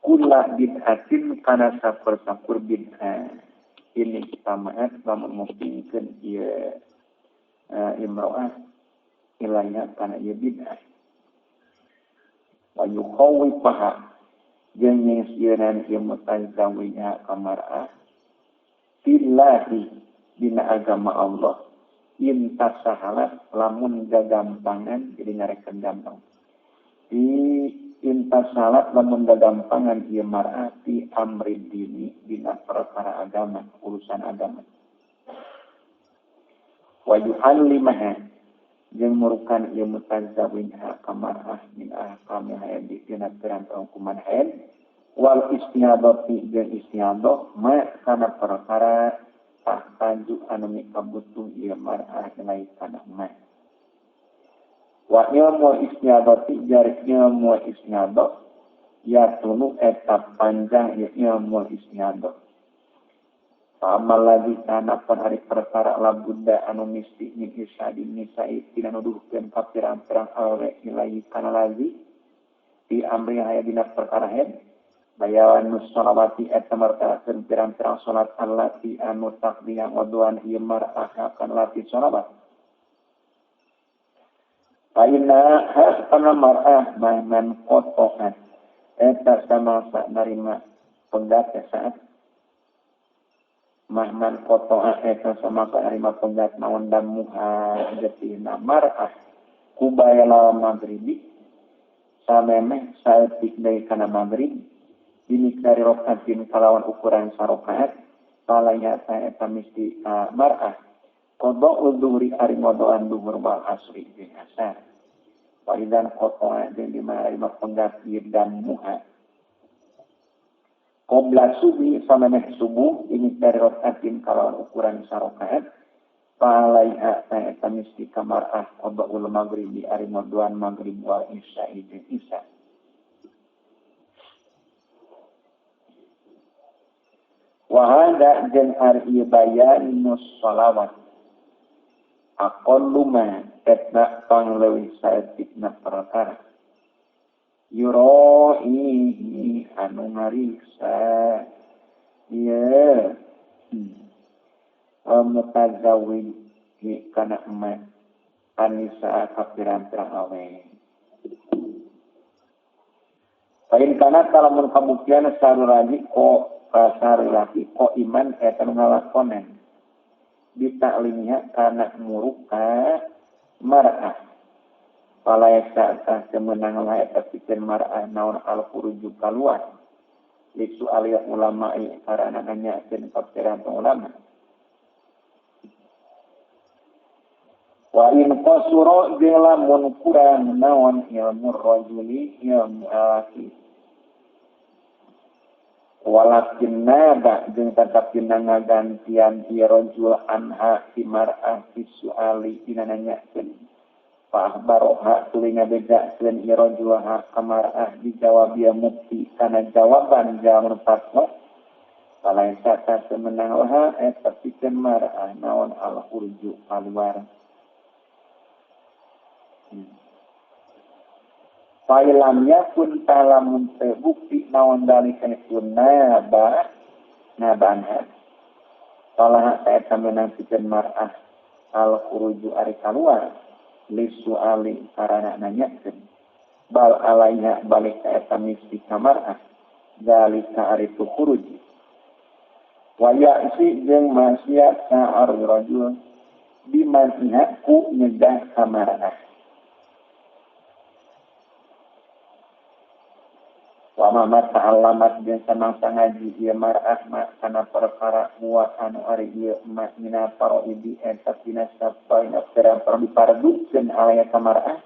Kula bid'atin kana saper-saper bid'ah. Ini tamaat lamun ngupingkeun ieu imro'ah ilaiha kana ieu bid'ah. Wa yukhawifaha jeung nyingsieunan ieu mutazawwijha ka mar'ah fillahi dina agama Allah. Intasahalat lamun gagampangan jadi ngarekan gampang. Di intasahalat lamun gagampangan ieu mar'ah fi amri dini dina perkara agama, urusan agama. Wa yu'allimaha jeung murukan ieu mutazawwijha ka mar'ah min ahkami haid dina pirang-pirang hukuman haid wal istihadati jeung istihadah ma kana perkara tahtaju anu mikabutuh ieu mar'ah nilai kana ma. Wa ilmu istihadati jari ilmu istihadah ya tunu eta panjang ieu ilmu istihadah. Amal lagi kana pun hari perkara labunda anu misti min isyadin nisa'i tina nuduhkeun ka pirang-pirang awewe nilai kana lazi di amri aya dina perkara haid bayawan nussolawati eta martalakeun pirang-pirang salat allati anu taqdiya ngodoan ieu mar'ah kana lati sholawat. Fa inna hasana mar'ah mahman qoto'at eta samasa narima penggat saat mahman qoto'a eta samasa narima penggat naon damuha getihna mar'ah kubayala maghribi samemeh saeutik deui kana maghrib ini dari rokaatin kalawan ukuran sarokaat palanya eta misti mar'ah qada'u dhuhri ari ngodoan dhuhur wal asri jeung asar wa idzan qata'a jeung dimarima penggat dan muha qabla subuh samemeh subuh ini dari rokaatin kalawan ukuran sarokaat palaiha eta misti ka mar'ah qada'ul maghribi ari ngodoan maghrib wal isya jeung isya. Wahada jeung ari bayanus sholawat aqallu ma etna pangleuwih saeutikna perkara yuraihi anu ngariksa ieu mutazawwij kana emak anisa ka pirang-pirang awe. Pain kana talamun kabuktian saruraji ko kasar laki ko iman eta nu ngalakonan ditaklimnya kana muruka mar'ah palaesa tah kemenang lah eta pikeun mar'ah naon al khuruju kaluar lisu aliyah ulama'i karana nanyakeun ka pirang-pirang ulama. Wa in qasura jeung lamun kurang naon ilmu rajuli ilmu alaki walakin naba jeung tetap dina ngagantian ieu rajul anha fi mar'ah fi su'ali dina nanyakeun fa akhbaroha tuluy ngabejakeun ieu rajul ha ka mar'ah dijawab ieu mufti kana jawaban jawaban fatwa palaesa ta semenang laha eta pikeun mar'ah naon al khurju kaluar. Failam yakun talamun terbukti naon dalika itu naba nabanha salah eta menang pikeun mar'ah al khuruju ari kaluar lisuali karana nanyakeun bal alaiha balik ka eta misti ka mar'ah zalika ari tu khuruj wa ya'si jeung maksiat ka ar rajul biman ku nyegah ka mar'ah. Wa ma ta'allamat jeung samangsa ngaji ieu mar'ah ma kana perkara wa anu ari ieu ma mina faraidi eta dina sapaina pirang-pirang dipardukeun alaya ka mar'ah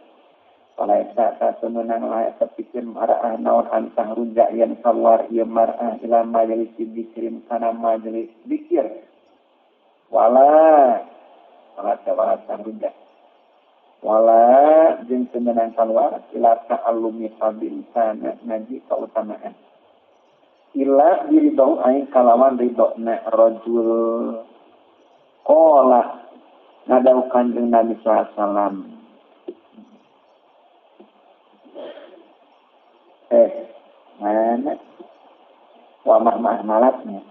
palaesa ta semenang lah eta pikeun mar'ah naon antah ruja yen kaluar ieu mar'ah ila majelis dzikrin kana majelis dzikir wala wala wala ruja wala jeung semenang kaluar ila ta'allumi fadil kana ngaji kautamaan ila diridho aing kalawan ridhona rajul qala nadau kanjeng Nabi sallallahu alaihi wasallam mana Wa mah malatnya.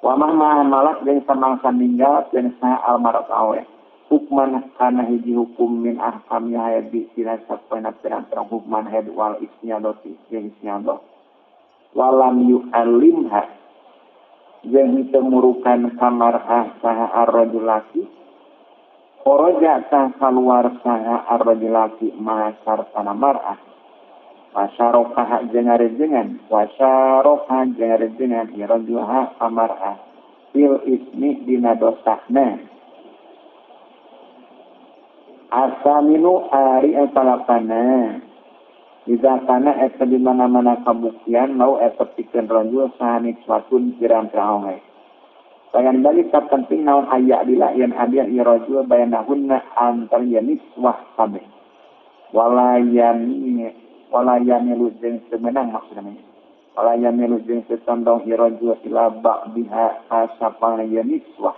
Wa mah malat jeung samangsa ninggal jeung saha almarat awe. Hukman kana hiji hukum min ahkami haidi tina sapena pirang-pirang hukman haid wal isnyadoti jeung isnyadoh. Walam yu'allimha jeung henteu murukan kamarah saha ar-rajul laki. Kharaja tah kaluar saha ar-rajul laki maha sartana mar'ah. Wasyarokaha jeung ngarejengan, wasyarokaha jeung ngarejengan irajuha kamar'ah fil ismi dina dosana. Asaminu ari etalapana iza kana eta di mana-mana kabuktian mau eta pikeun rajul saha niswatun pirang-pirang awewe. Bayan balik ka penting naon aya adila yen adil ieu rajul bayanahunna antar ye niswah kabeh. Wala yamilu jeung semenang maksudna. Wala yamilu jeung setondong ieu rajul ila ba'diha asapana ye niswah.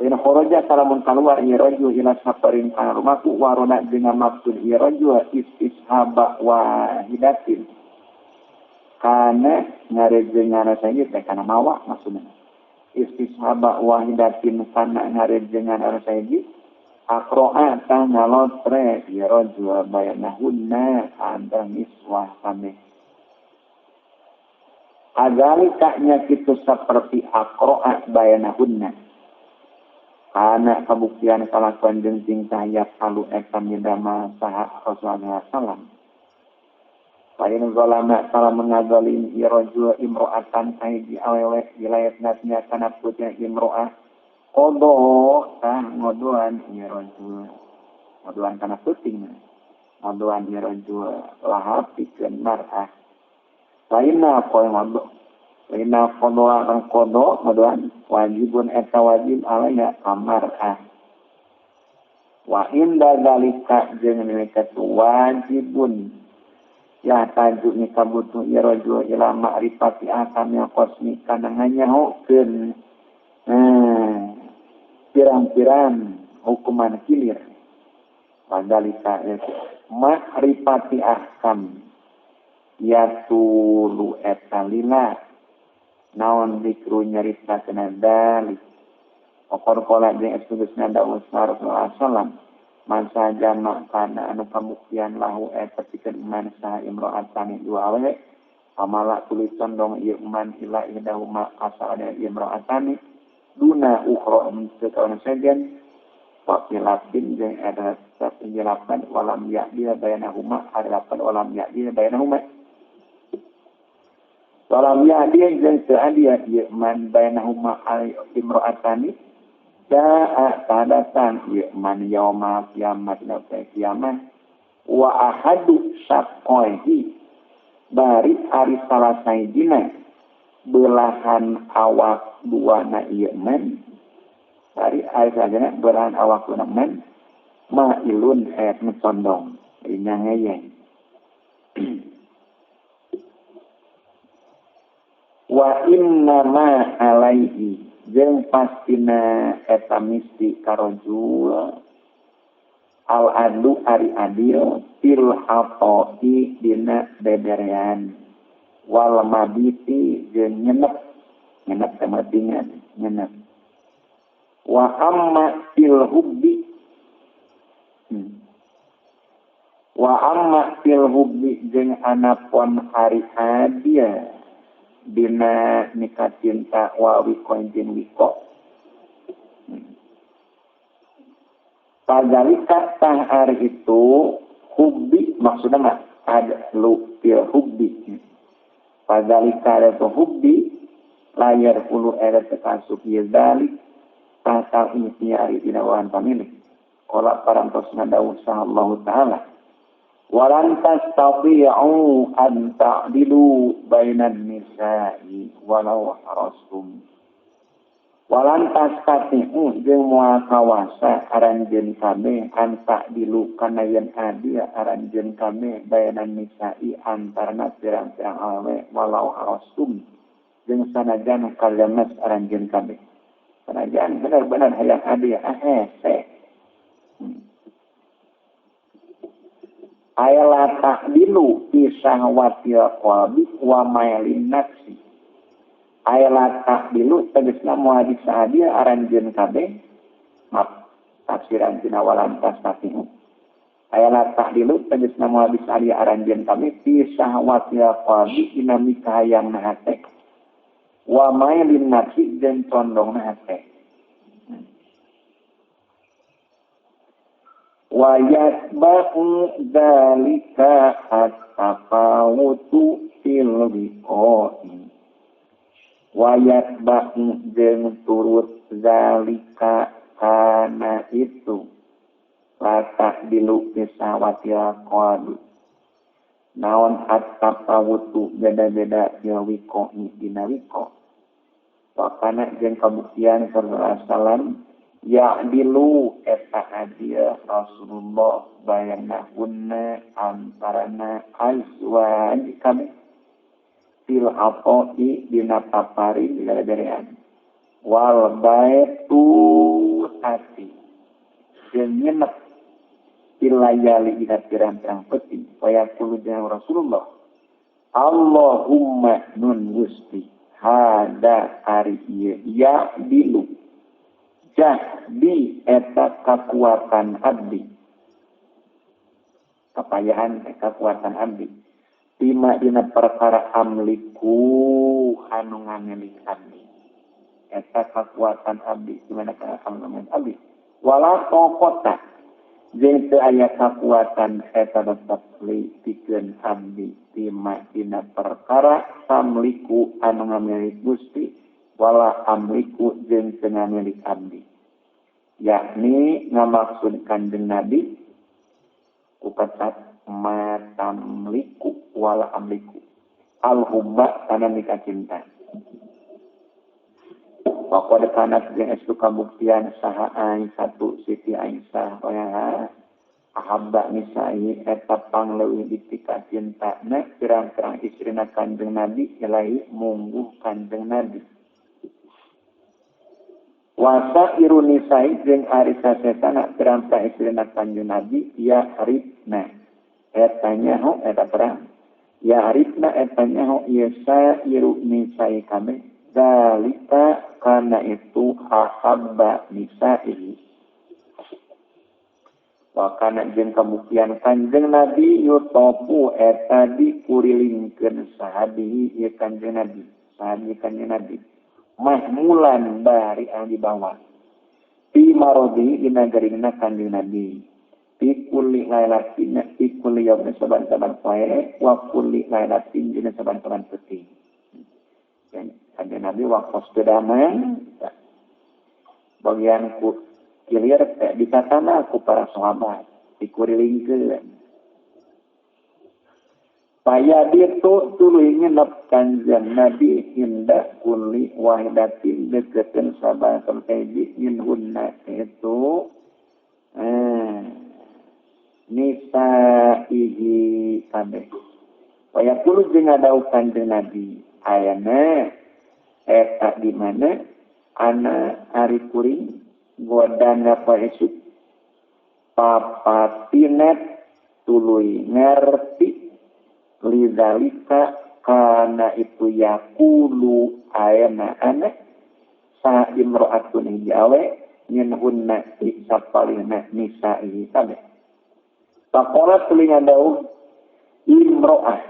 In kharaja salamun keluar ieu rajul ila safarin kana rumaku warona jeung maksud ieu rajul istishaba wahidatin. Kana ngarejengan saja teh kana mawa maksudna. Istishaba wahidatin kana ngarejengan saja aqra'a tah ngalotre ieu rajul bayanahunna antara niswah kabeh. Azalika nya kitu saperti aqra'a bayanahunna. Kana kabuktian kalakuan jeung tingkah yafalu eta midama saha Rasulullah sallam. Fa in zalama kala mengazalim ieu rajul imro'atan kahiji awewe wilayat natnya kana putih imro'ah qada tah ngodoan ieu rajul ngodoan kana putih ngodoan ieu rajul laha pikeun mar'ah. Lainna qoy ngodo Inna qada kan qada ngodoan wajibun eta wajib alaiha kamar'ah. Wa inda zalika jeung nilai wajibun ya tajuk ni kabutuh ieu rajul ila ma'rifati akamil qasmi kana nganyahokeun pirang-pirang hukuman kilir. Padalika ma'rifati ahkam ya tulu eta lila naon dikru nyarita kena dalik okor kola jeung estugeusna dawuh Rasulullah sallam masa jama kana anu pambuktian lahu eta pikeun man saha imro'atani dua awewe pamala tuluy condong ieu man ila ihdahuma asalna imro'atani duna ukhra henteu kawana sejen wa filafin jeung eta penjelapan walam ya'dil bayanahuma harapan walam ya'dil bayanahuma walam ya'dil jeung teu adil ieu man bayanahuma al imro'atani jaa tadatang ieu man yauma kiamat dina kiamat wa ahadu syaqaihi bari ari salah sahijina belahan awak dua na ieu man bari ari sajana belahan awak dua man ma'ilun ayat nu condong dina ngeyeng. Wa inna ma alaihi jeung pastina eta misti karojul al adu ari adil fil hatoi dina beberean wal mabiti jeung nyenep nyenep teh matingan nyenep wa amma fil hubbi wa amma fil hubbi jeung anapon ari adil dina nikah cinta wa wiko jeung wiko. Fadzalika tah ari itu hubbi maksudna mah adlu fil hubbi. Fadzalika itu hubbi layar ulu era tekasuk ieu dalik tahta ikhtiari dina wahan pamilih. Qala parantosna dawuh Allah taala walan tastati'u an ta'dilu bainan nisa'i walau harastum. Walan tastati'u jeung moal kawasa aranjeun kabeh an ta'dilu kana yen adil aranjeun kabeh bainan nisa'i antarana pirang-pirang awewe walau harastum jeung sanajan kalemes aranjeun kabeh. Sanajan benar-benar hayang adil hese. Aya la ta'dilu fi syahwatil qalbi wa mailin nafsi. Aya la ta'dilu tegasna moal bisa adil aranjeun kabeh. Maaf, tafsiran tina walan tastati'u. Aya la ta'dilu tegasna moal bisa adil aranjeun kabeh fi syahwatil qalbi dina mikahayangna hate. Wa mailin nafsi jeung condongna hate. Wa yatba'u dzalika at-tafawutu fil wiqa'i. Wa yatba'u jeung turut dzalika kana itu la ta'dilu bisawatil qalbi. Naon at-tafawutu beda-beda fil wiqa'i dina wiqa. Wa kana jeung kabuktian sallallahu alaihi wasallam ya'dilu eta adil Rasulullah bayanahunna antarana azwaj kami fil ato'i dina papari digala-galean wal baitu ati jeung nginep ilayali dina pirang-pirang peuting wayaqulu jeung Rasulullah Allahumma nun Gusti hada ari ieu ya'dilu jahdi eta kakuatan abdi kapayahan kakuatan abdi tima dina perkara amliku anu ngamilik abdi eta kakuatan abdi dimana ka abdi wala taqata jeung teu aya kakuatan eta tetep li pikeun abdi tima dina perkara amliku anu ngamilik Gusti wala amliku jeung teu ngamilik abdi yakni ngamaksud Kanjeng Nabi kupacat matamliku wala amliku al-hubba kana mika cinta. Waqad kanat jeung estu kabuktian saha Aisyah Siti Aisyah wa ahabba nisa'i eta pangleuwih dipika cintana pirang-pirang istrina Kanjeng Nabi ilahi mungguh Kanjeng Nabi. Wasa irunisai jeung ari sasetana pirang-pirang istrina Kanjeng Nabi ya haribna eta nyaho eta perang ya haribna eta nyaho ieu sairu nisai kabeh zalika kana itu ahabba nisai. Wa kana jeung kabuktian Kanjeng Nabi yutopu eta dikurilingkeun sahabi ieu Kanjeng Nabi sahabi Kanjeng Nabi mahmulan bari anu dibawa fi marodi dina garingna Kanjeng Nabi fi kulli lailatin fi kulli yaumin saban-saban poe wa kulli lailatin dina saban-saban peuting. Kanjeng Nabi waktu teu damang bagian ku kilir teh ditatana ku para sahabat dikurilingkeun. Payaditu tuluy nginep Kanjeng Nabi inda kulli wahidatin deketin saban hiji minhunna itu nisaihi kabeh. Wayaqulu jeung ngadau Kanjeng Nabi ayana eta di mana ana ari kuring godana poe esuk papatinet tuluy ngerti lidzalika kana itu yaqulu ayana ana sa imro'atun hiji awe minhunna sapalihna nisa'i kabeh. Faqala tuluy ngadau imro'ah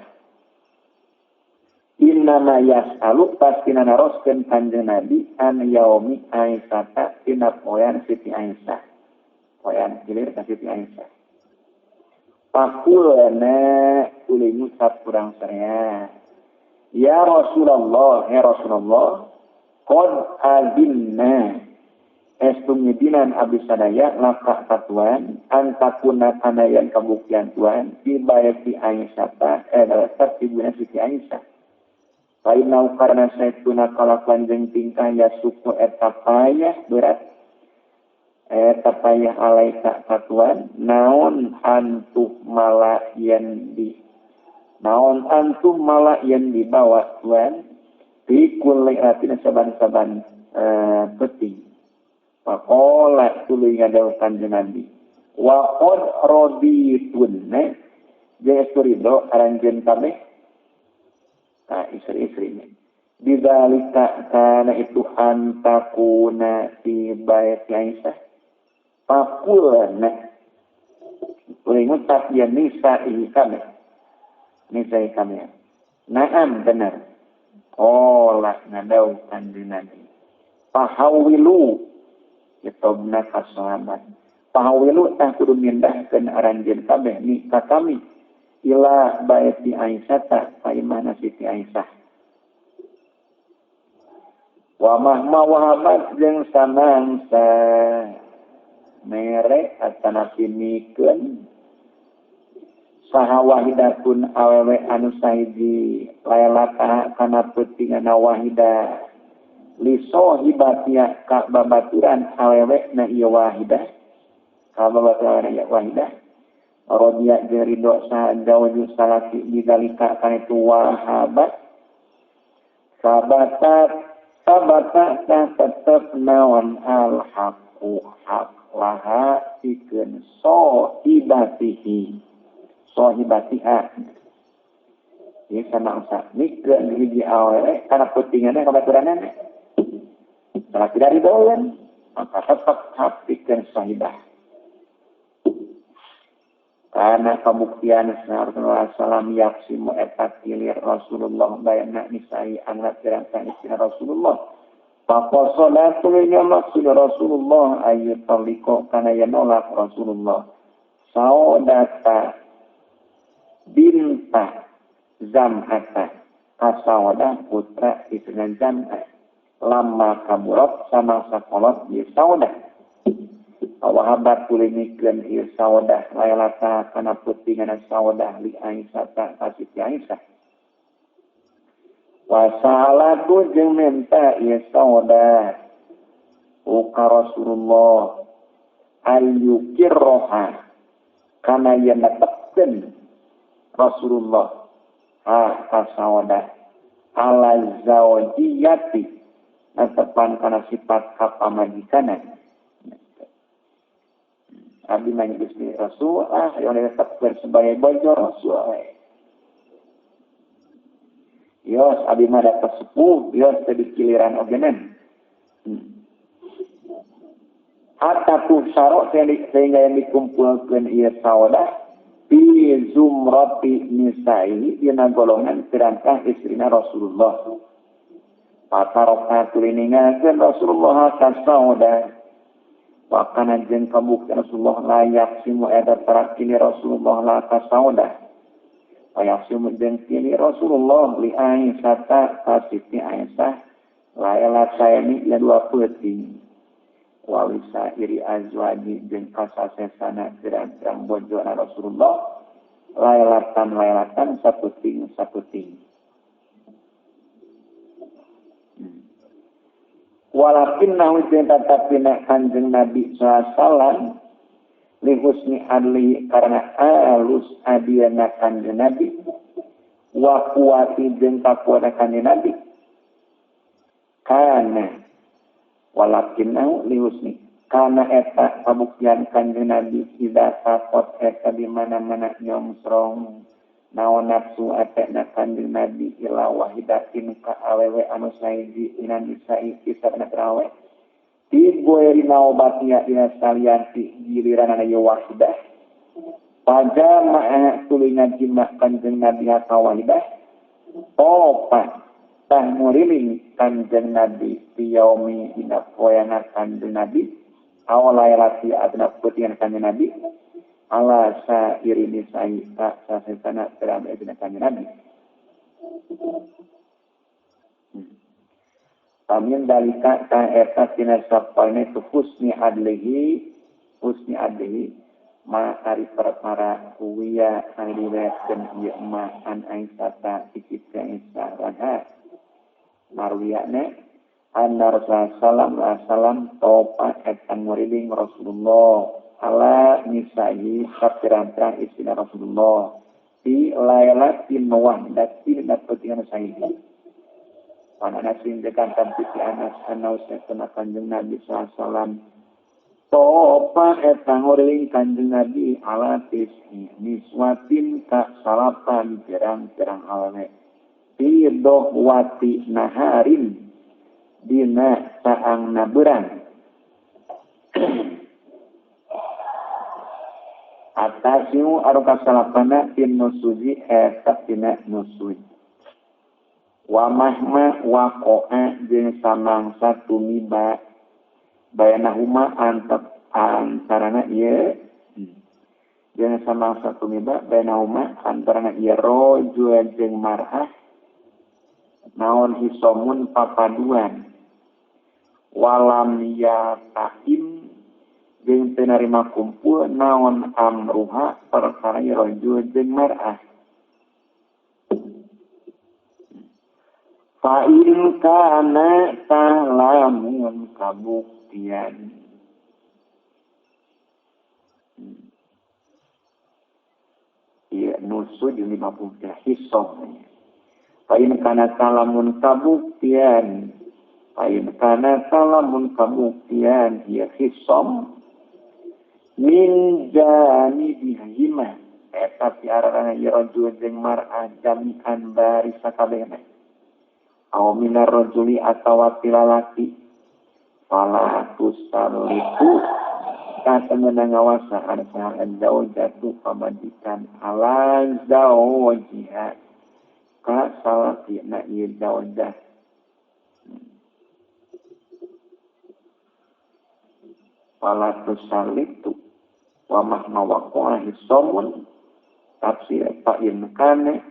innama yas'alu pastina naroskeun Kanjeng Nabi an yaumi Aisyah tina poean Siti Aisyah poean gilir ka Siti Aisyah. Pakulana tuluy ngucap kurang saya ya Rasulullah ya Rasulullah qad azinna estu ngidinan abdi sadaya lakah katuan antakuna kanayan kabuktian tuan di bayati Aisyah tetep ibuna Siti Aisyah. Fainau karena saituna kalakuan jeung tingkah ya suku eta payah berat eta payah alaika katuan naon antuh mala yen di naon antuh mala yen dibawa tuan fi kulli ratin saban-saban peuting. Faqala tuluy ngadau Kanjeng Nabi wa qad raditunna Jeung estu ridho aranjeun kabeh ka istri-istrina. Bidzalika kana itu antakuna fi baiti Aisyah. Faqulna boleh ngucap ya nisa'i kami. Nisa'i kami. Naam benar. Olah ngadau kanjeng Nabi. Pahawilu kitobna kasahabat. Pahawilu tah kudu mindahkeun aranjeun kabeh ni ka kami ila baiti Aisyah ta ka imahna Siti Aisyah. Wa mahma wahabat jeung samangsa mere atanapi mikeun saha wahidatun awewe anu sahiji laelata kana peutingana wahidah li sohibatia ka babaturan awewe na ieu wahidah ka babaturan ieu wahidah radiya jeung ridho saha jauju salaki bidzalika kana itu wahabat sabata sabata tetep naon al haqu haq laha pikeun sohibatihi sohibatiha. Ieu samangsa mikeun hiji awewe kana peutinganna ka baturanna salah tidak ridoan maka tetap hak pikeun sohibah. Karena kabuktian Rasulullah sallam yaksimu eta kilir Rasulullah bayana nisai angrat pirang-pirang istri Rasulullah. Faqasala tuluy maksud Rasulullah ayu taliko kana yen nolak Rasulullah. Saudata binta Zam'ata kasaudah putra istrina Zam'ah lama kaburot sama sakolot ieu saudah. Wahabat tuluy mikeun ieu saudah laelata kana peutinganna saudah li Aisyah ta ka Siti Aisyah. Wasalatu jeung minta ieu saudah ka Rasulullah ayyukirroha kana yen netepkeun Rasulullah ha ka saudah ala zawjiyati netepan kana sifat kapamajikanan. Abi mah istri Rasul ah yang ditetapkan sebagai bojo Rasul. Yos abi mah dapat sepuh, yos teu dikiliran ogenan. Hatta tuhsaro sehingga yang dikumpulkeun ieu saudah fi zumrati nisa'i dina golongan pirangkah istrina Rasulullah. Pataroka tuluy ninggalkeun Rasulullah ka saudah. Wakana jeung kabukti Rasulullah layak simu eta terakili Rasulullah la ka saudah. Layak simu jeung kili Rasulullah li Aisyah ta ka Siti Aisyah laela saeni ieu dua peuting. Walisa iri azwaji jeung kasasesana pirang-pirang bojona Rasulullah laelatan laelatan saputing saputing. Walakin nahu jeung tatapina Kanjeng Nabi sallallahu alaihi wasallam li husni adli karena alus adilna Kanjeng Nabi wa kuwati jeung kakuatan Kanjeng Nabi kana walakin nahu li husni kana eta kabuktian Kanjeng Nabi ida takot eta di mana-mana nyongsrong naon nafsu atekna Kanjeng Nabi ila wahidatin ka awewe anu sahiji inan nisa'i kisahna awewe ti goeri naobatia dina salianti giliranana ieu wahidah pajama'a tuluy ngajima Kanjeng Nabi ka wahidah opat tah muriling Kanjeng Nabi fi yaumi dina poeana Kanjeng Nabi awalailati adna peutingan Kanjeng Nabi ala sairi nisa'i ka sasesana terame dina Kanjeng Nabi. Amin dalika ka eta tina sapaine tu husni adlihi ma ari perkara wiya anu diriwayatkeun ieu ma an Aisyah ta Siti Aisyah anha marwiyana anna Rasulullah sallallahu alaihi wasallam topa eta nguriling Rasulullah ala nisa'i sapirang-pirang istrina Rasulullah fi lailatin wahdatin dapetingan sahiji. Wan Anas bin Kantan Siti Anas anau satuna Kanjeng Nabi sallallahu alaihi wasallam Topa eta ngoriling Kanjeng Nabi ala tis'i niswatin ka salapan pirang-pirang awewe fi dohwati naharin dina saangna beurang atasiu anu kasalapana tin nusuji eta tina nusuj wa mahma waqa'a jeung samangsa tumiba bayanahuma antarana ieu jeung samangsa tumiba bayanahuma antarana ieu rajul jeung mar'ah naon hisomun papaduan walam yataim jeung teu narima kumpul naon amruha perkara rajul jeung mar'ah fa in kana ta'lamun kabuktian ieu nusu jeung 50 hisom fa in kana ta'lamun kabuktian fa in kana ta'lamun kabuktian ieu hisom min janibihima eta piarana ieu rajul jeung mar'ah jami'an bari sakabehna aw minar rajuli atawa tilalaki fala tusallitu ka temenang ngawasaan saha zaujatu pamajikan ala zaujiha ka salakina ieu zaujah fala tusallitu wa mahma waqa'a hisamun tafsir fa in kana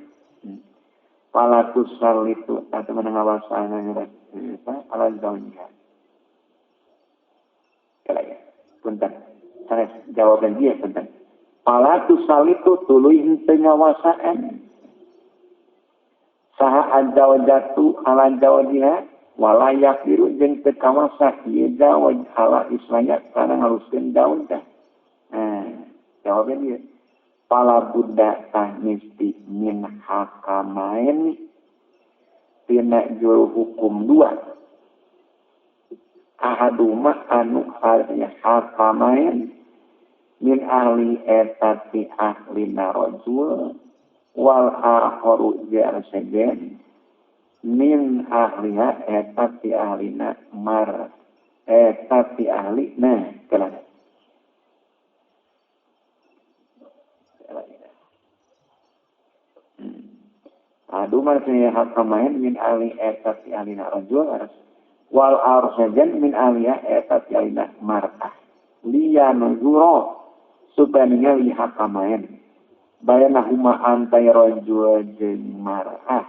fala tusallitu atau menengawasana ala zaujiha. Kala ya, punten. Saya jawaban dia punten. Fala tusallitu tuluy henteu ngawasaan. Saha azawjatu ala zaujiha wala yaqiru jeung teu kawasa ieu zawaj ala islanya kana ngaluskeun zaujah. Nah, jawaban dia. Fala buddha tah misti min hakamain tina juru hukum dua ahaduma anu artinya hakamain min ahli eta ti ahli rajul wal akharu jarsajen min ahliha eta ti ahlina mar eta ti ahli nah kelan. Adu maksudnya hakamain min ahli eta ti ahlina rajul wal arsajan min ahliha eta ti ahlina mar'ah liyanzura supaya ningali hakamain bayanahuma antai rajul jeung mar'ah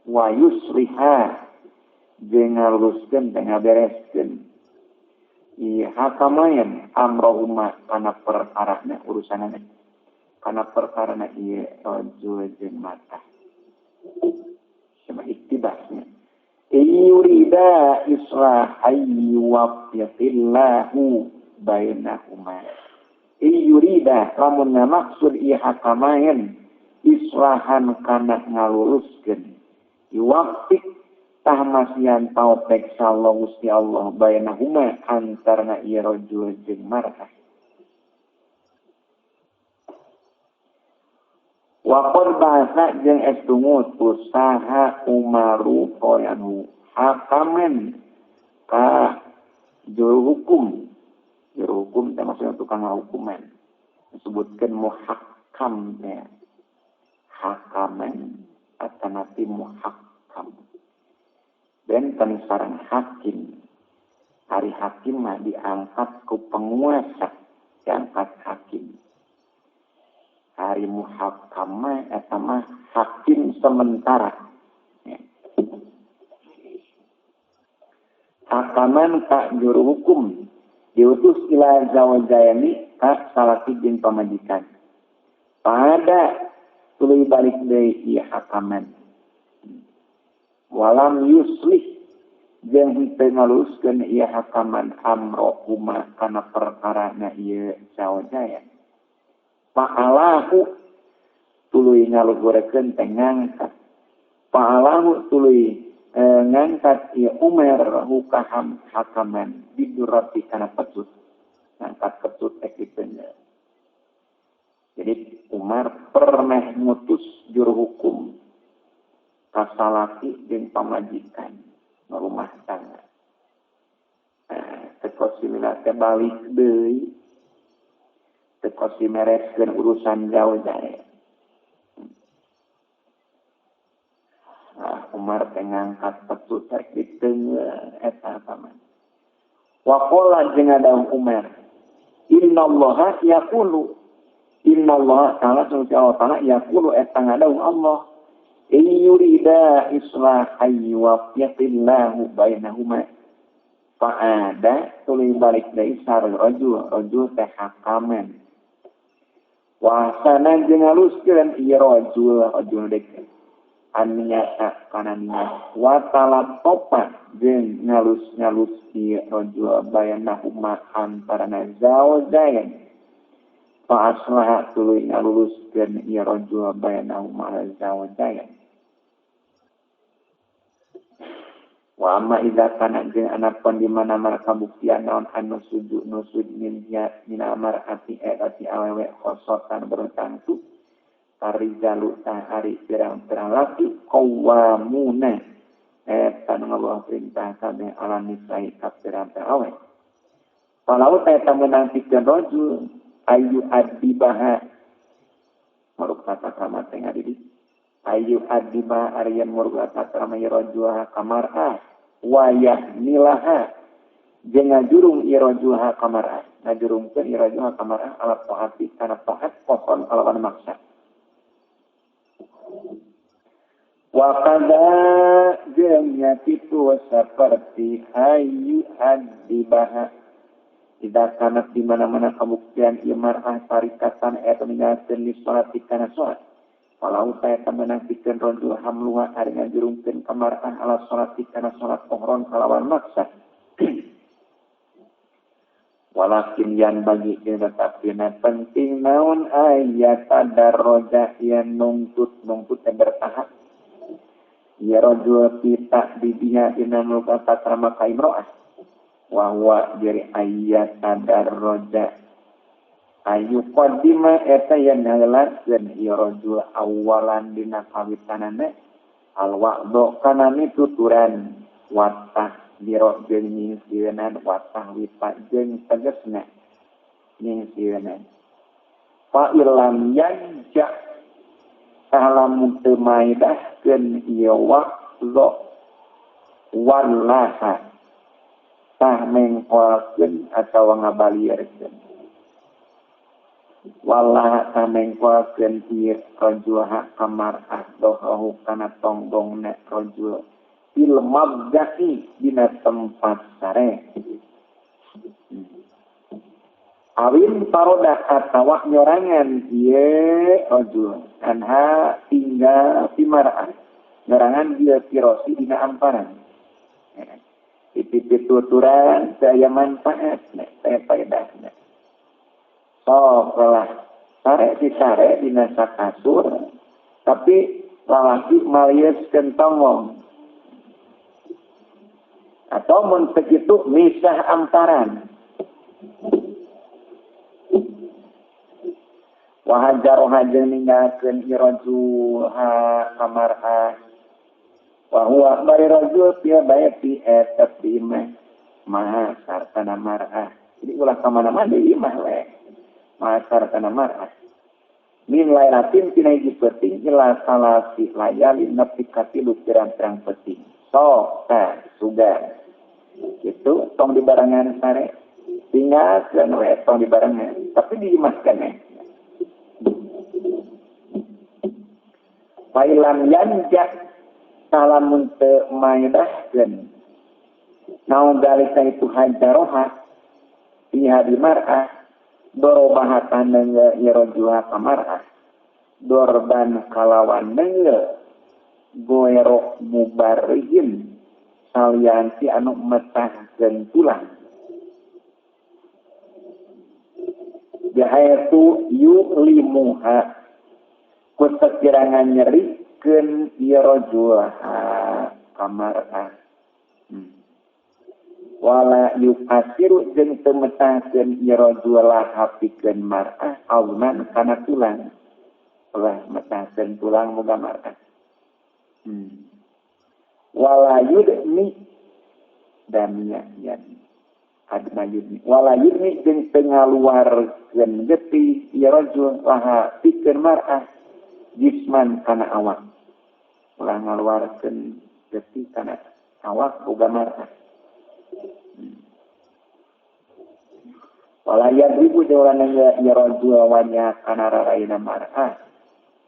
wa yusliha jeung ngaluskeun teh ngabereskeun ieu hakamain amrohuma kana perkarana urusanana kana perkarana ieu rajul jeung mar'ah. Sama iktibasnya. Yurida islahan yuwaffiqillahu bainahuma. Yurida lamun ngamaksud ieu hakamain islahan kana ngaluluskeun. Yuwaffiq tah masihan taufik sallallahu Gusti Allah bainahuma antarana ieu rajul jeung mar'ah. Waqad bahasa jeung estu ngutus saha Umaru qoyanu hakamen ka juru hukum teh maksudna tukang hukuman disebutkeun muhakkam teh hakamen atanapi muhakkam benten sareng hakim ari hakim mah diangkat ku penguasa diangkat hakim. Hari muhakama eta mah hakim sementara. Hakaman ka juru hukum diutus ila zawjaini ka salaki jeung pamajikan. Pada tuluy balik deui ieu hakaman. Walam yuslih jeung henteu ngaluskeun ieu hakaman amrohuma kana perkarana ieu zawjain. Fa'alahu tuluy ngaluhurekeun teh ngangkat. Fa'alahu tuluy ngangkat ieu Umar hukaham hakaman bidurati kana pecut. Ngangkat ketut teh kitu nya. Jadi Umar pernah ngutus juru hukum ka salaki jeung pamajikan rumah tangga. Nah, teu simina teh balik deui. Teu kosi mereskeun urusan jauh jae. Nah, Umar teh ngangkat petut rek diteungeun eta paman. Wa qala jeung adaung Umar, innallaha yaqulu innallaha ta'ala subhanahu wa ta'ala yaqulu eta ngadaung Allah in yurida islahan yuwaffiqillahu bainahuma. Fa'ada tuluy balik deui sareng rajul, rajul teh hakaman. Wasana jeung ngaluskeun ieu rajul, rajul deuk aniyata kana niat wa talatopa jeung ngalus-ngalus ieu rajul bainahuma antarana zaujain. Fa aslaha tuluy ngaluluskeun ieu rajul bainahuma zaujain. Wa amma idza kana jeung anapun di mana-mana kabuktian naon anu sujud nusud min min amarati eta ti awewe khosotan bertangtu tarijalu tahari pirang-pirang laki qawwamuna eta nu ngabawa perintah kabeh ala nisai ka pirang-pirang awewe. Walau eta meunang pikeun rajul ayu adibaha maruk tata krama teh ngadidik ayu adiba aryan murga tata krama rajuha kamarah wayah nilaha jeung ngajurung irajuha kamarah ngajurungkeun irajuha kamarah ala taati kana taat pohon kalawan maksa. Wa qadza jeung nya kitu saperti ayu adibaha tidak kana di mana-mana kabuktian ieu mar'ah tarikatan eta ninggalkeun li salat kana salat. Walau saya menang pikeun rajul hamluha ari ngajurungkeun ka mar'ah ala salat kana salat pohron kalawan maksa. Walakin yan bagi tetapina penting naon ayat tadarroja yan nungtut nungtut yang bertahap. Ya rajul kita didinya dina muka tatrama ka imro'ah. Wa huwa jadi ayat tadarroja ayu qadima eta yan ngalakeun ieu rajul awalan dina kawitanana al wa'du kana mituturan watah biro jeung nyingsieunan watah wipa jeung tegesna nyingsieunan. Fa ilam yanja salamun teu maedahkeun ieu wa'du wallaha tah mengkolkeun atawa ngabalieurkeun wallah tamengkolkeun ieu rajuha kamarah dohahu kana tonggongna rajul fil mabda'i dina tempat sare. Awin paroda atawa nyorangan ieu rajul anha tinggal pimarah nyorangan ieu pirosi dina amparan. Pituturan saya manfaatna saya faedahna. Sok lah sare di sare dina sakasur tapi lalaki malieuskeun tonggong atau mun sakitu misah amparan. Wa hajaroha jeung ninggalkeun irajuha kamarha wa huwa bari rajul pia bae pi eta pi imah maha sartana mar'ah. Jadi ulah ka mana-mana di imah we masar kana mar'ah min lailatin tina hiji peuting ila salasi layali nepi ka tilu pirang-pirang peuting sok tah sugan kitu tong dibarengan sare tinggalkeun we tong dibarengan tapi diimahkeun we. Failam yanjak salamun teu maedahkeun naon dalika itu hajaroha fiha di mar'ah dorobahatan nenggel irojuha kamarah dorban kalawan nenggel goerok mubarihin salianti anu metahkeun tulang jahaitu yulimuha ku sakirangan nyerikeun irojuha kamarah. Wala yukasiru jeung teu metahkeun ieu rajul laha pikeun mar'ah azman kana tulang. Ulah metahkeun tulang boga mar'ah. Wala yudmi damia yan adma yudmi wala yudmi jeung teu ngaluarkeun getih ieu rajul laha pikeun mar'ah jisman kana awak. Ulah ngaluarkeun getih kana awak boga mar'ah. Wala yadribu jeung ulah nengge ieu rajul wanya kana raraina mar'ah.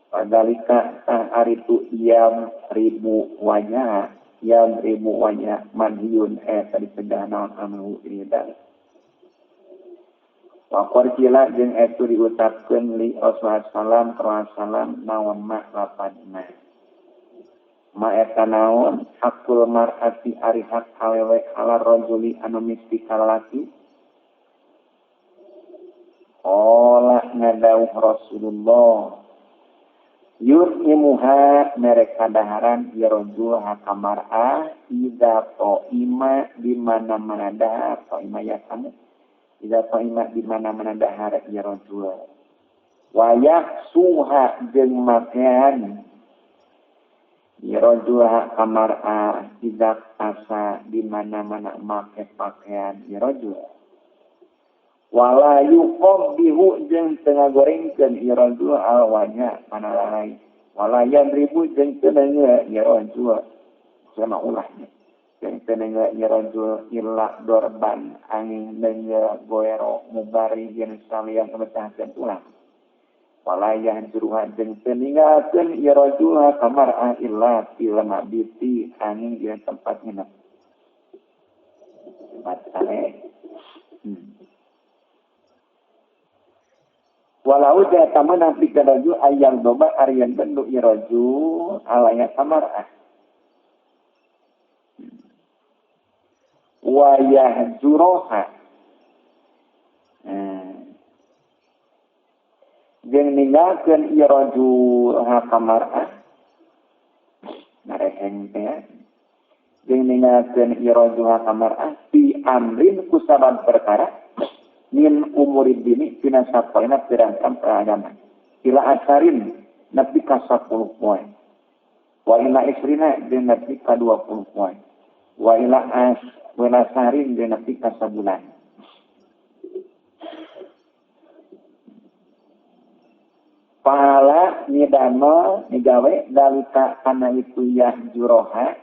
Padalika tah aritu yam ribu wanya yam ribu wanya manhiyun eta dicegah naon anu ieu dalik. Wa qarjila jeung eta diucapkeun li Rasulullah sallam sallam naon ma lapadna. Ma eta naon hakul mar'ati ari hak awewe ala rajuli anu misti ka lalaki. Qala ngadauh Rasulullah yur'imuha mereka daharan ya rajul haka mar'ah idza ta'ima di mana-mana dahar ta'ima ya kamu idza ta'ima di mana-mana dahar ya rajul wa yaksuha jeung makean ya rajul haka mar'ah idza asa di mana-mana make pakaian ya rajul wala yuqabbihu jeung teu ngagorengkeun ieu rajul alwanya kana lalai wala yadribu jeung teu neungeun ieu rajul sama ulahnya jeung teu neungeun ieu rajul illa dorban angin neungeun goero mubari jeung salian mecahkeun tulang wala yahjuruha jeung teu ninggalkeun ieu rajul ka mar'ah illa fil mabiti angin dina tempat nginep tempat sare. Walau jata menang pikeun rajul ayang doba arian bendu ieu rajul alaya samar'ah. Wa yahjuroha. Jeung ninggalkeun ieu rajul ha kamar'ah. Nareheng teh. Jeung ninggalkeun ieu rajul ha kamar'ah fi amrin kusabab perkara min umurid dini tina sapoena pirangkan peragaman ila asarin nepi ka 10 poe wa ila isrina jeung nepi ka 20 poe wa ila as wa ila sarin jeung nepi ka sabulan. Pahala nidamel nigawe dalika kana itu yahjuroha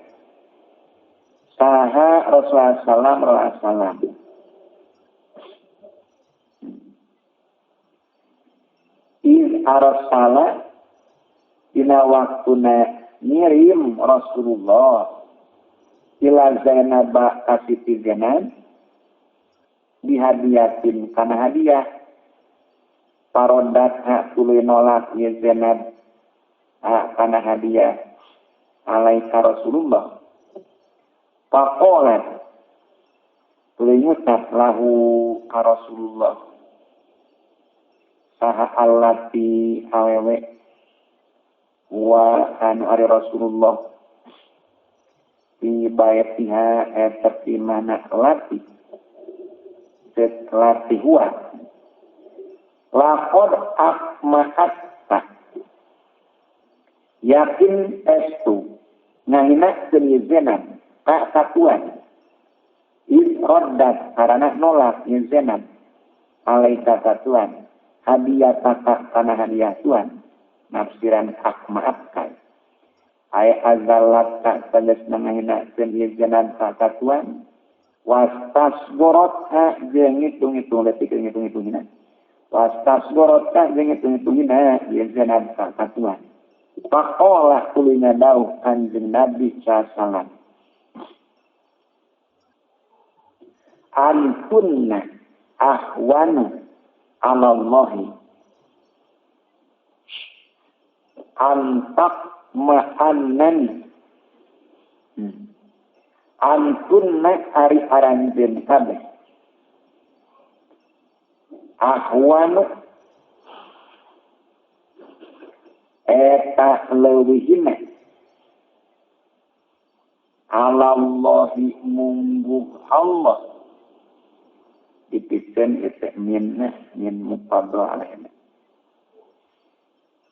saha Rasulullah sallallahu alaihi wasallam. Iz arsala dina waktuna ngirim Rasulullah ila Zainab ka Siti Zainab bihadiyatin kana hadiah parodat ha tuluy nolak ye Zainab ha kana hadiah alaika Rasulullah faqalat tuluy ngucap lahu ka Rasulullah saha allati awewe wa anu ari Rasulullah fi baitiha eta di mana lati cek lati huwa laqad akma'atta yakin estu ngahinakeun ieu Zainab ka satuan iz raddat karana nolak ieu Zainab alaika satuan hadiah taka kana hadiah tuan nafsiran akmaatkan ay azalat ka tegasna ngahinakeun ieu Zainab ka satuan wastasgorot ha jeung ngitung-ngitung leutik ngitung-ngitung hina wastasgorot ka jeung ngitung-ngitung hina ieu Zainab ka satuan. Faqala kulina dauh kanjeng Nabi sallallahu antunna ahwanu alallahi antak ma'annan antunna ari aranjeun kabeh ahwanu eta leuwih hina Alallahi mungguh Allah dipikeun ieu min min mufaddal alaihna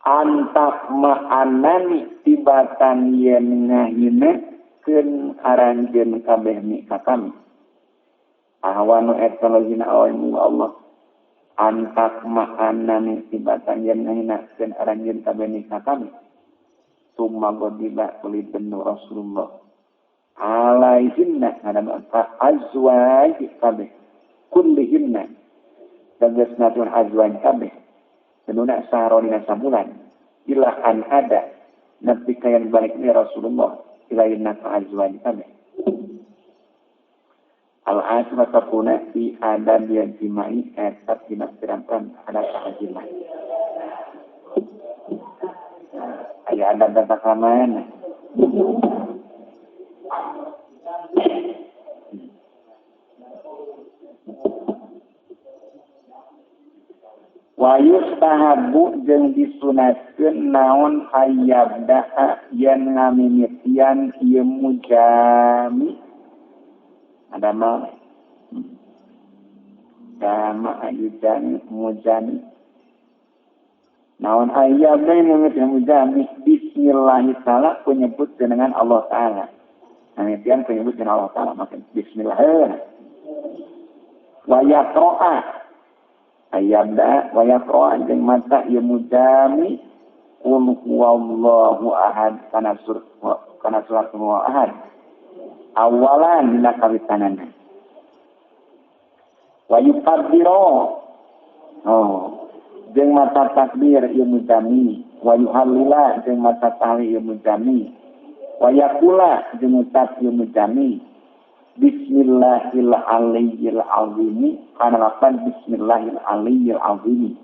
antak ma'anani tibatan yen ngahinakeun aranjeun kabeh mi ka kami ahwanu eta logina awe mungguh Allah antak ma'anani tibatan yen ngahinakeun aranjeun kabeh mi ka kami summa godiba tuli benu Rasulullah alaihinna ada fa azwaj kabeh kullihinna tegasna tun azwaj kabeh tenuna saharona sabulan ila an ada nepi ka yang balik ni Rasulullah ilaina ka azwaj kabeh al asma takuna fi adam yang jimai eta dina pirang-pirang ada jimai aya ada data kamana wa yustahabu jeung disunatkeun naon ayyabda'a yen ngamimitian ieu mujami ada mah dama ayudan mujami naon ayyabda'a ngamimitian mujami bismillah ta'ala penyebut dengan Allah ta'ala ngamimitian penyebut dengan Allah ta'ala makan bismillah wa yaqra'a ayabda wa yaqra jeung mata ieu mujami qul huwallahu ahad kana surat huwa ahad awalan dina kawitanana wa yukabbiru oh jeung mata takbir ieu mujami wa yuhallila jeung mata tahlil ieu mujami wa yaqula jeung ngucap ieu mujami Bismillahil aliyyil azimi kana lapan bismillahil aliyyil azimi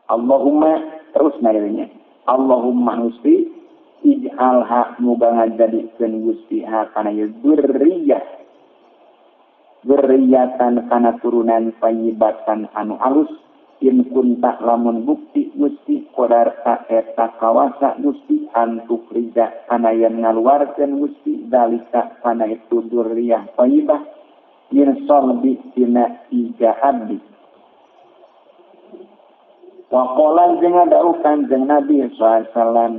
Allahumma terus narinya Allahumma Gusti ij'alha muga ngajadikeun Gusti ha kana ieu dzurriyyah dzurriyyatan kana turunan thayyibatan anu alus in kunta lamun bukti Gusti qadarta eta kawasa Gusti antuk rida kana yen ngaluarkeun Gusti dalika kana itu dzurriyyah thayyibah min salbi tina iga abdi wa qala jeung dawuh Kanjeng Nabi sallallahu alaihi wasallam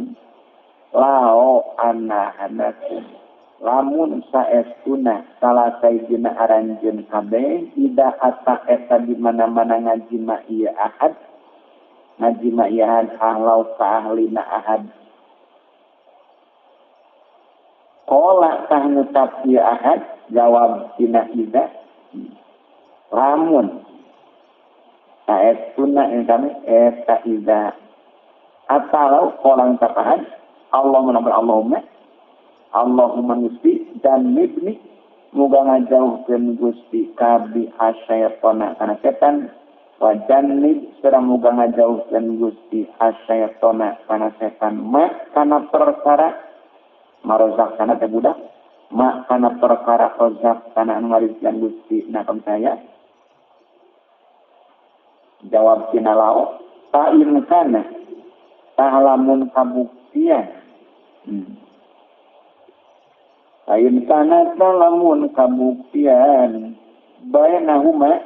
lao anahanakum lamun saestuna salah saijina aranjeun kabeh ida ata eta di mana-mana ngajima ieu ahad ngajima ieu ahad ahlau ka ahlina ahad qala tah ngucap ieu ahad jawab tina ida lamun saestuna kami eta ida atalau qala ngucap ahad Allahumma Allahumma Allahumma Gusti dan nibni muga ngajauhkeun Gusti kabi asyaitona kana setan wa jannib sareng muga ngajauhkeun Gusti asyaitona kana setan ma kana perkara marozak kana teh budak ma kana perkara rozak kana anu ngarizkian Gusti na kam saya jawab tina lao ta in kana tahlamun kabuktian Lain kana lamun kabuktian bainahuma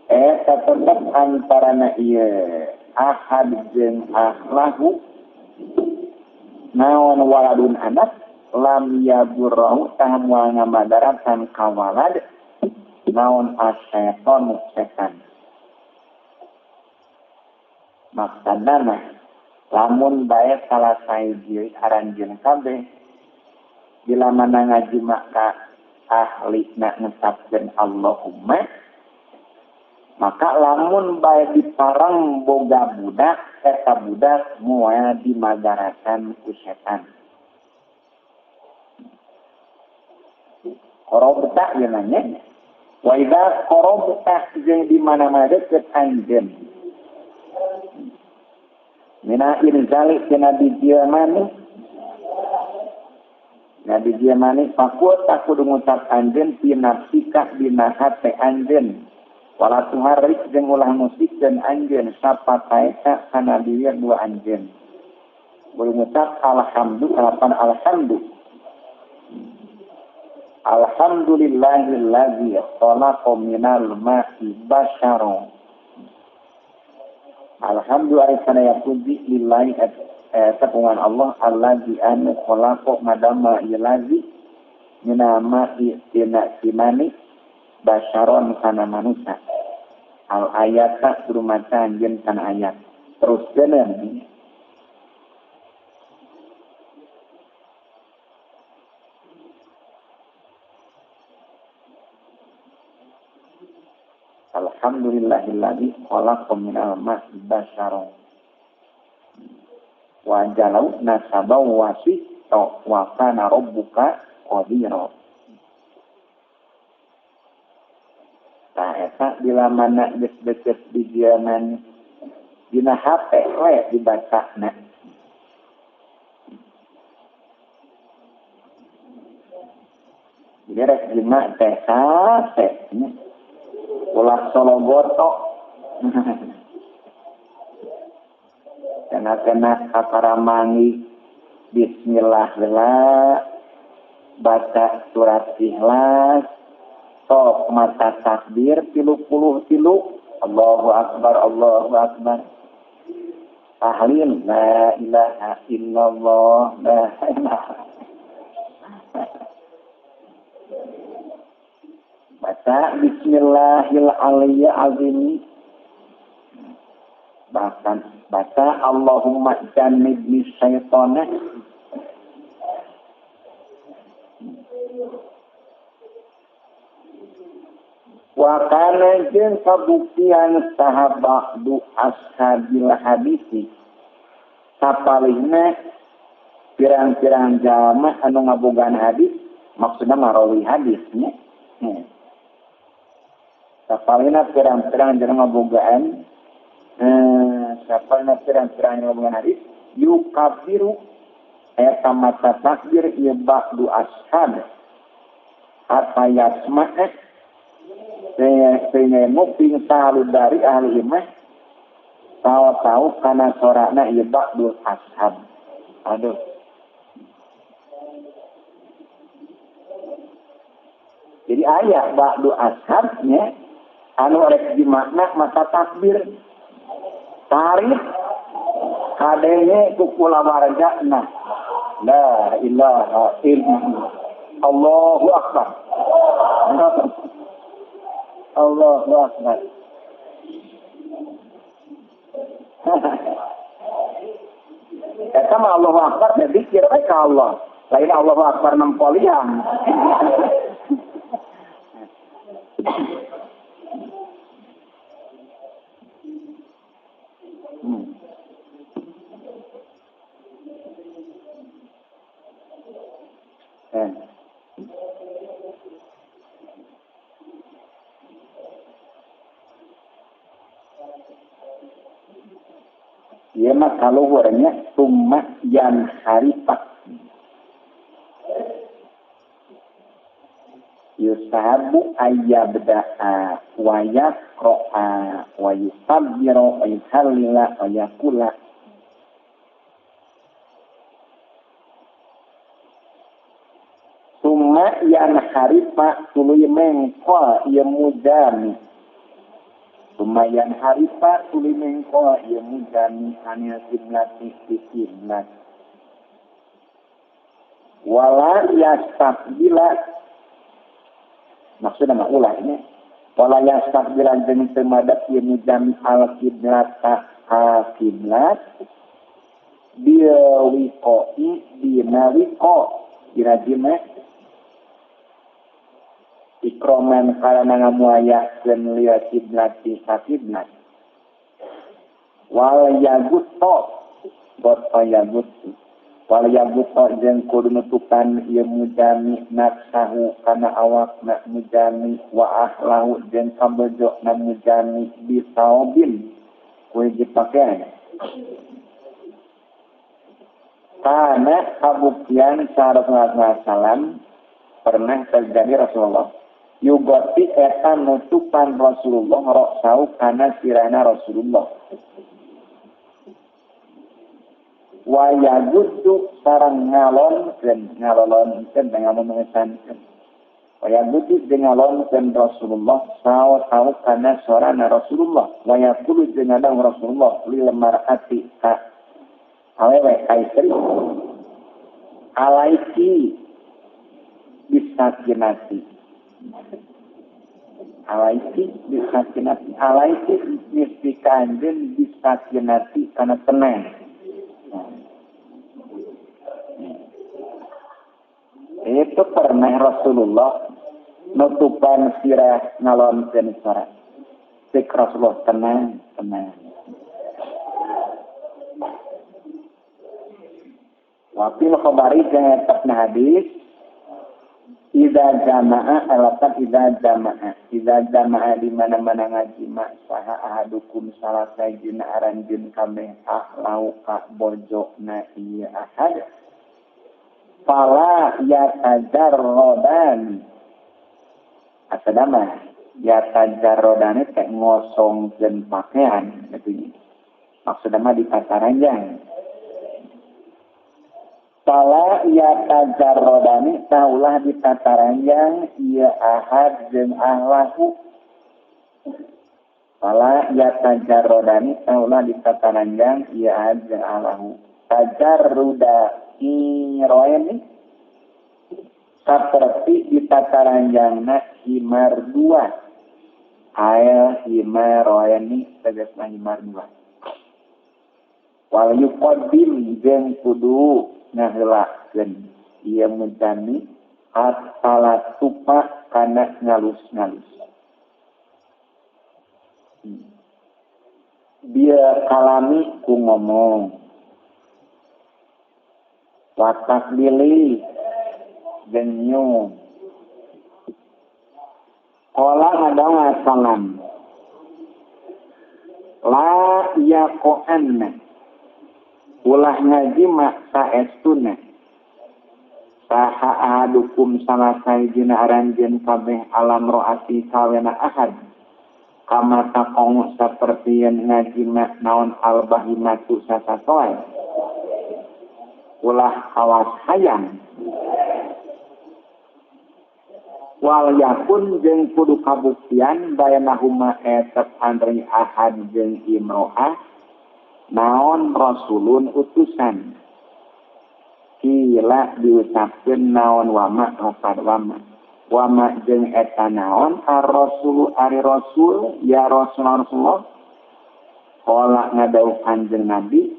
eta tetep antarana ieu ahad jeung ahlahu naon waladun anak lam yadurru tah moal ngamadaratan ka walad naon asyaitonu setan maksudna mah lamun bae salah sahiji aranjeun kabeh bila mana ngaji maka ahli nak ngucapkeun Allahumma maka lamun bae diparang boga budak eta budak moal dimadaratan ku setan korobta ieu nanya wa idza korobta jeung di mana-mana deukeut anjeun mina inzali tina dieu maneh Nabi dia manis fakut aku ngucap anjeun fi nafsika dina hate anjeun wala tuharrik jeung ulah musik dan anjeun sapa taeta kana diri dua anjeun Kudu ngucap alhamdu kalapan alhamdu. Alhamdulillahillazi khalaqa minal ma'i basharan. Alhamdulillah kana puji lillahi eta pungan Allah allazi anu khalaqa madama ilazi minal ma'i tina simani basharon kana manusia. Al ayata kudu maca anjeun kana ayat. Terus deungeun. Alhamdulillahilladzi khalaqa minal ma'i basharan wa jalau nasaban wa sihra wa kana rabbuka qadira. Tah eta bila mana geus deukeut di diaman dina hate we dibacana. Jadi rek jima teh hate nya. Ulah sologoto. Kena-kena kakaramangi bismillah heula, baca surat Ikhlas, sok mata takbir 33, Allahu akbar, Allahu akbar. Tahlil la ilaha illallah, la ilaha. Baca bismillahirrahmanirrahim. Bahkan baca Allahumma jannibni syaitana. Wa kana jeung kabuktian saha ba'du ashabil hadisi. Sapalihna pirang-pirang jalma anu ngabogaan hadis, maksudna marawi hadis nya. Sapalihna pirang-pirang jalma ngabogaan sapalihna pirang-pirang jalma ngabogaan hadis yukabiru eta mata takbir ieu ba'du ashab hatta yasma'a sehingga muping sahalu dari ahli imah tahu-tahu karena sorana ieu ba'du ashab. Aduh. Jadi ayat ba'du ashabnya anu rek dimakna mata takbir tarikh kadenge ku kulawargana la ilaha illallah Allahu akbar Allahu akbar. Eta mah Allahu akbar teh zikir we ka Allah. Lain Allahu akbar nempoliang. Ieu mah kaluhurnya summa yan harifah yusahabu ayyabda'a wa yaqra'a wa yusabbira wa yuhallila wa yaqula. Summa yan harifa tuluy mengkol ieu mujami. Summa yan harifa tuluy mengkol ieu mujami anil kiblati ti kiblat. Wala yastaqbila, maksudna mah ulah ini. Wala yastaqbila jeung teu madep ieu mujami al kiblata al kiblat bil wiqai dina wiqa dina jima ikroman karena ngamuayakeun lieu kiblati ka kiblat. Wal yagutto bot yagutto wal yagutto jeung kudu nutupan ieu mujami nafsahu kana awakna mujami wa ahlahu jeung kabejona mujami bisaubin ku hiji pakaian. Kana kabuktian Rasulullah sallam pernah terjadi Rasulullah yugoti eta nutupan Rasulullah roksau kana sirana Rasulullah. Wa yaguddu sareng ngalonkeun ngalolonkeun ngalonkeun wa yaguddu jeung ngalonkeun Rasulullah saw kana sorana Rasulullah wa yaqulu jeung ngadang Rasulullah lil mar'ati ka awewe ka istri alaiki bisakinati alaiki bisakinati alaiki misti kanjeun bisakinati kana tenang. Itu pernah Rasulullah nutupan sirah ngalonkeun sora. Cek Rasulullah tenang, tenang. Wafil khabari jeung etapna hadis idza jama'a alatan idza jama'a idza jama'a di mana-mana ngajima saha ahadukum salah sajina aranjeun kabeh ahlau ka bojona ieu ahad fala yatajarrodan asadama yatajarrodan teh ngosongkeun pakaian kitu maksudna mah dipataranjang fala yatajarrodani taulah ditataranjang ieu ahad jeung ahlahu fala yatajarrodani taulah ditataranjang ieu ahad jeung ahlahu tajarruda iroeni seperti ditataranjangna himar dua ael himaroeni tegasna himar dua wal yuqaddim jeung kudu ngaheulakeun ieu mujami atala tupa kana ngalus-ngalus dia kalami ku ngomong watak bilih genyum qala ngadawa salam la yaqoanna ulah ngajima saestuna saha ahadukum salah sahijina aranjeun kabeh alam roati kawena ahad kama taqong saperti yen ngajima naon albahimatu sasatoe ulah awas hayang wal yakun jeung kudu kabuktian bayanahuma etep antri ahad jeung imro'ah naon rasulun utusan kila diucapkeun naon wama lafad wama wama jeung eta naon ar-rasulu ari rasul ya rasulullah qala ngadawuh kanjeng Nabi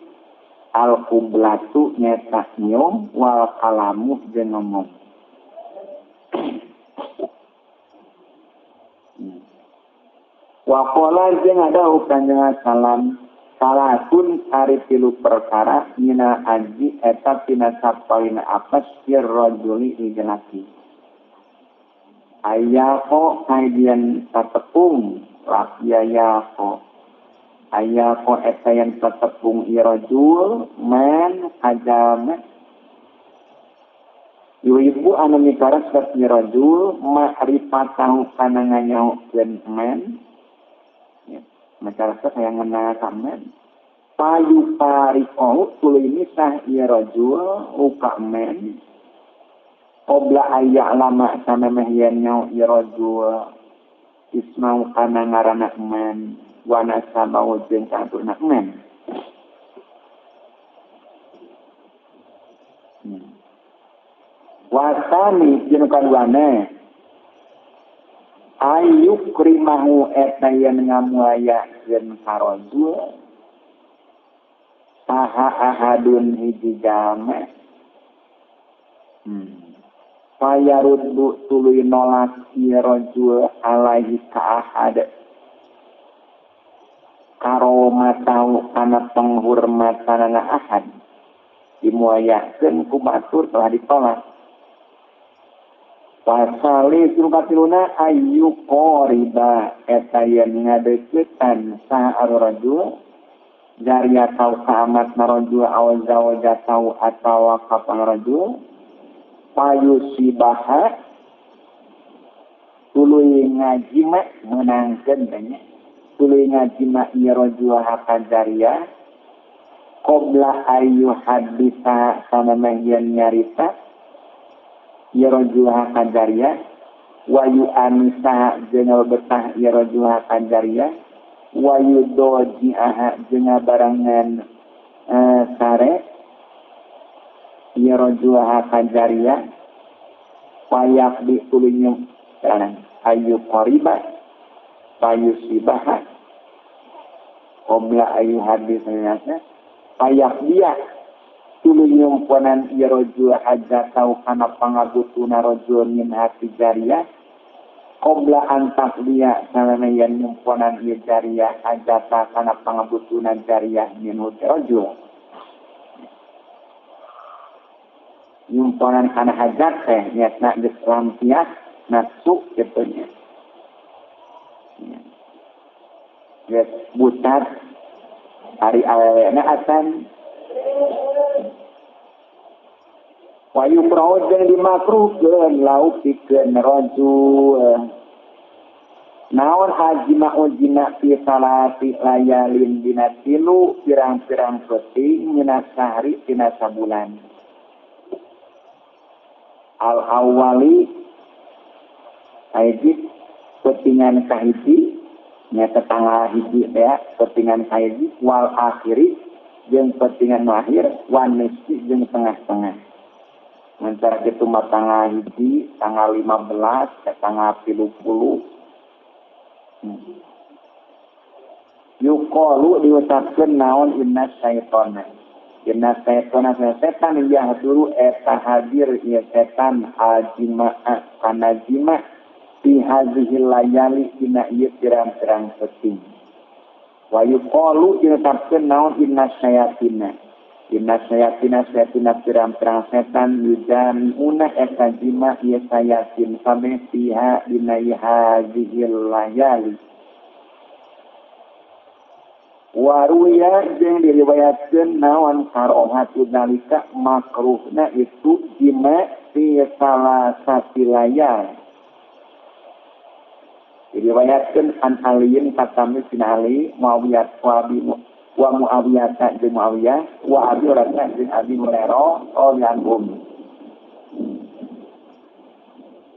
al-qublatu nyeta nyium wal kalamu jeung ngomong. Wa qala jeung ngadawuh kanjeng salam salatun ari tilu perkara mina aji eta tina sapalina apes fir rajuli jalaki. Ayako kaidian satepung lakia yako. Ayako eta yang tetepung irajul man ajama ibu anu mikaras ka irajul ma'rifatahu kana nganyaokeun man ya mikaras hayang ngena ka man payu pariqau tuluy misah irajul uka man qabla ayya lama samemeh yen nyao irajul ismau kana ngaranna man wana sama jeung katurna men. Wasani jeung kaduana ayukrimahu eta yen ngamuayakeun karojul saha ahadun hiji jalma fayaruddu tuluy nolak ieu rajul alaihi ka ahad karomatau kana penghormatanana ahad dimuayakeun ku batur telah ditolak. Pasali katiluna ayu qoriba eta yen ngadeuketan saha ar-rajul jariyatau ka amatna rajul aw zawjatau atawa ka pangrajul payusibaha tuluy ngajima meunangkeun teh tuluy ngajima ieu rajul haka jariyah Qabla ayu hadisa samemeh yen nyarita ya rajulha kajariyah wa yu'anisa jeung betah ya rajulha kajariyah wa yudoji'aha jeung barengan sare ya rajulha kajariyah payak di tuluy ayu qariba payusibaha qabla ayu hadisnya payak dia tuluy nyumponan ieu rajul hajatau kana pangabutuna rajul min hati jariyah qabla antak dia salana yen nyumponan ieu jariyah hajata kana pangabutuna jariyah min rajul nyumponan kana hajat teh niatna geus lampias nafsu kitu nya geus butat ari awewena acan wa yukrahu jeung dimakruhkeun lauk pikeun rajul naon hajima ujina fi salati layalin dina tilu pirang-pirang peuting mina sahri tina sabulan al awali hiji peutingan kahiji nyata tanggal hiji ya peutingan kahiji wal akhiri jeung peutingan akhir wan nisfi jeung tengah-tengah antara kitu mah tanggal hiji tanggal 15 ke tanggal 30. Yuqalu diucapkeun naon inna syaitana inna syaitana setan yahduru eta hadir ieu setan aljima'a kana jima' fi hadhihi layali dina ieu pirang-pirang peuting wa yuqalu diucapkeun naon inna syayatina inna syayatina syayatina pirang-pirang setan yujami'una eta jima' ieu sayatin kabeh fiha dina hadhihi layali waruya jeung diriwayatkeun naon karohatu dalika makruhna itu jima fi salasati layal diriwayatkeun an aliyin katami bin Ali Muawiyah wa Abi wa Muawiyah jeung Muawiyah wa Abi Hurairah jeung Abi Hurairah radhiyallahu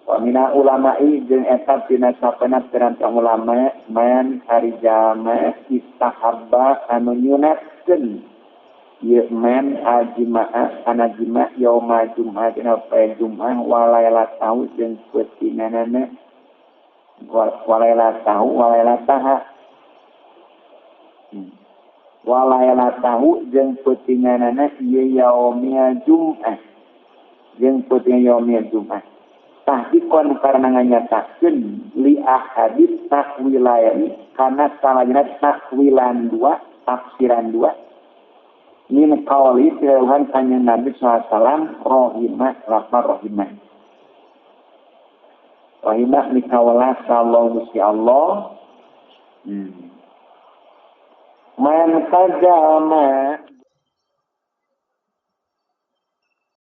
wa mina ulama'i jeung eta tina sapena pirang-pirang ulama man ari jalma istahabba anu nyunatkeun ieu man ajima'a kana jima' yauma jum'ah dina poe Jum'ah walailatau jeung peutinganana walailatahu walailataha walailatahu jeung peutinganana ieu yaumil Jum'ah jeung peutingan yaumil Jum'ah tahqiqon karena nganyatakeun li ahadits takwilaini kana salajengna takwilan dua tafsiran dua min qauli firman kanjeng Nabi sallallahu alaihi wasallam rahimah lafal rahimah rahimah mikawalah sallallahu gusti Allah man kajama